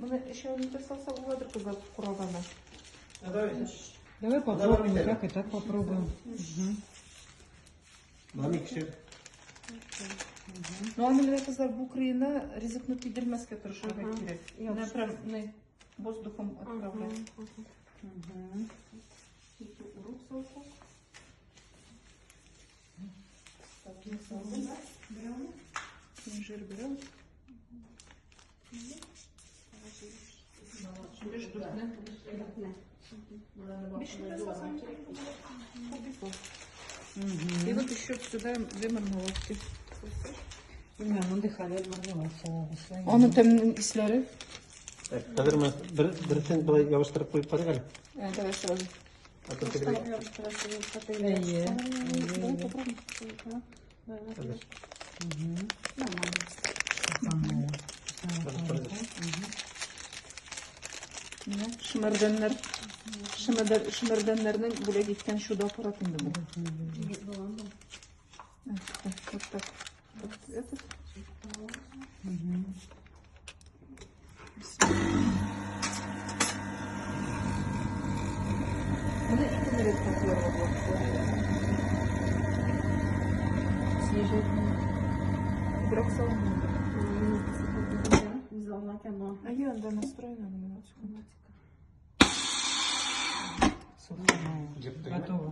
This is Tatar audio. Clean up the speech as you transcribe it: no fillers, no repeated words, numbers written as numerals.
Моны өчәүне дә салса буладыр, кызлар, кураганы. Давай попробуем, так и так попробуем. Мына микшер. Ну, аны менә, кызлар, бу кырыена ризыкны тидермәскә тырышырга кирәк. Менә прям менә воздухом отправлять. Ике урып салсак. Так, мин салдым. Инжир берәү. Биш дүртне. Бишне дә салсаң кирәк. И вот еще сюда две мармеладки. Менә мондый хәләл мармелад салабыз. Аның тәмнең исләре. Так, хәзер менә бер берсен болай ябыштырып куеп карыйк әле. Ә, давай сразу. А то тегеләй. Әйе. Давай попробуем. Хәзер. Менә шымәрдәннәр. Шымәрдәннәрнең бүләк иткән чудо аппарат инде бу. Вот так. Вот этот. Моны ике рәткә куярга була. Съезжать. Күбрәк салынмый. А я, да, настроена на минуточку. Готово.